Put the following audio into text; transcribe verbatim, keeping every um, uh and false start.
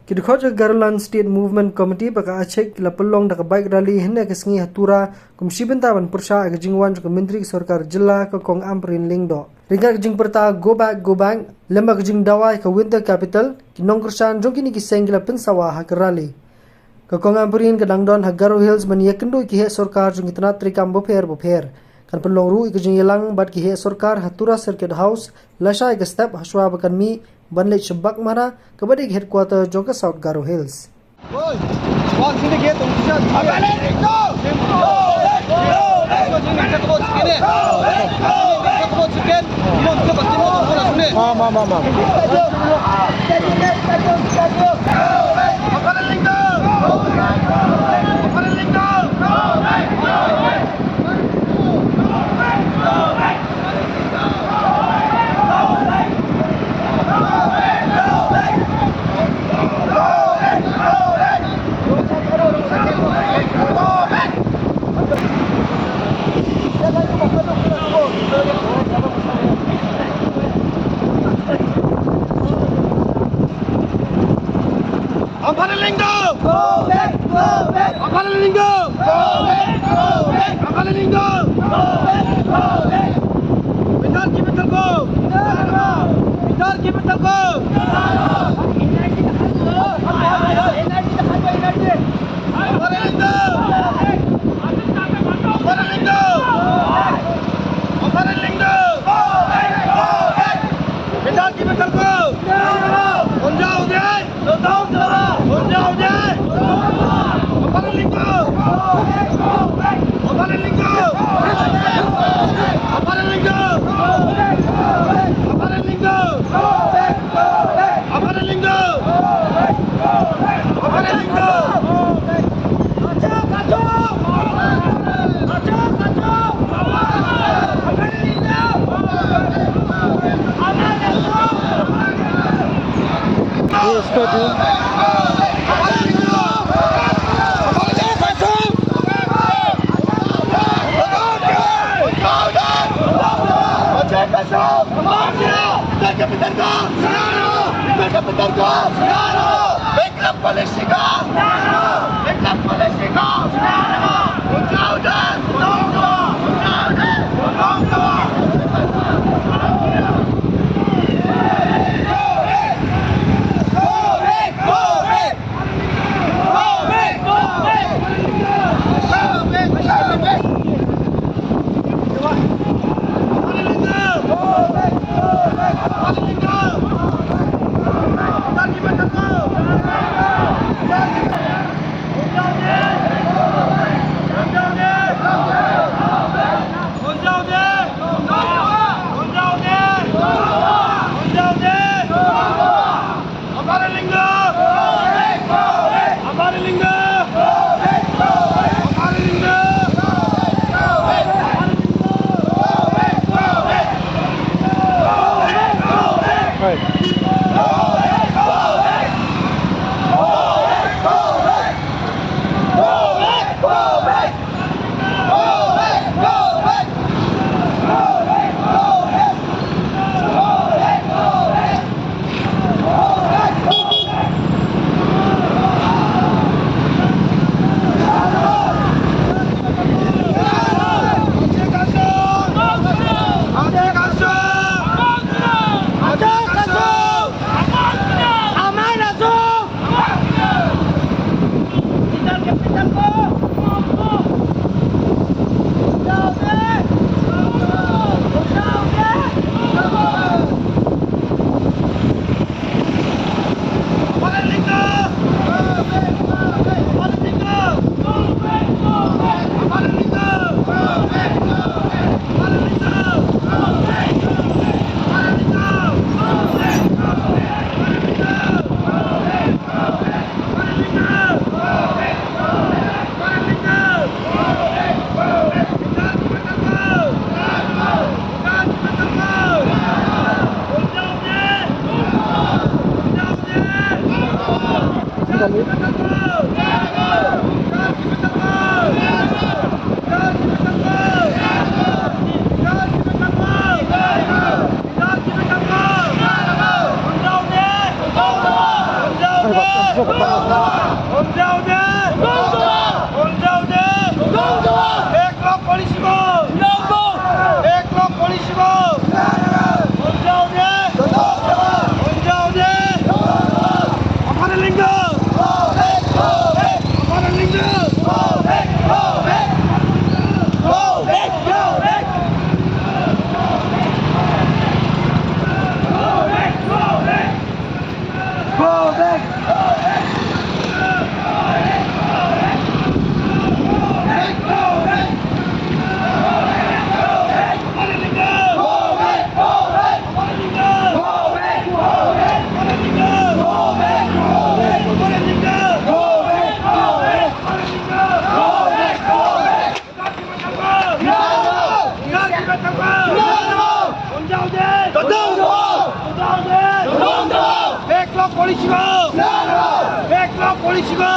Ki dkhot jong ka Garoland State Movement Committee bad ka ACHEK ki la pynlong da ka bike rally hynne ka sngi ha Tura, kum shi bynta ban pyrshah ïa ka jingwan jong ka Myntri ka Sorkar Jylla, ka Kong Ampareen Lyngdoh. Ryngkat ka jingpyrta "Go back, go back" lem bad ka jingdawa ïa ka winter capital, ki nongkyrshan jong kine ki seng ki la pynsawa ha ka rally. Ka Kong Ampareen ka dang don ha Garo Hills ban ïakynduh ïa ki heh sorkar jong ki tnat treikam bapher bapher. Kan pynlong ruh ïa ka jingïalang bad ki heh sorkar ha Tura Circuit House lashai ka step, hashwa ba kan mih ban leit sha Baghmara, kaba dei ka headquarter jong ka South Garo Hills. Ampareen Lyngdoh! Go back! Go back! Ampareen Lyngdoh! Go back! Go back! Ampareen Lyngdoh! Go back! Go back! Bidar ki bidar ko! Bidar ki bidar ko! Ampareen Lyngdoh! Ampareen Lyngdoh! Ampareen Lyngdoh! Bidar ki bidar ko! Bun jao jai! Backlog policy ko! Backlog policy ko!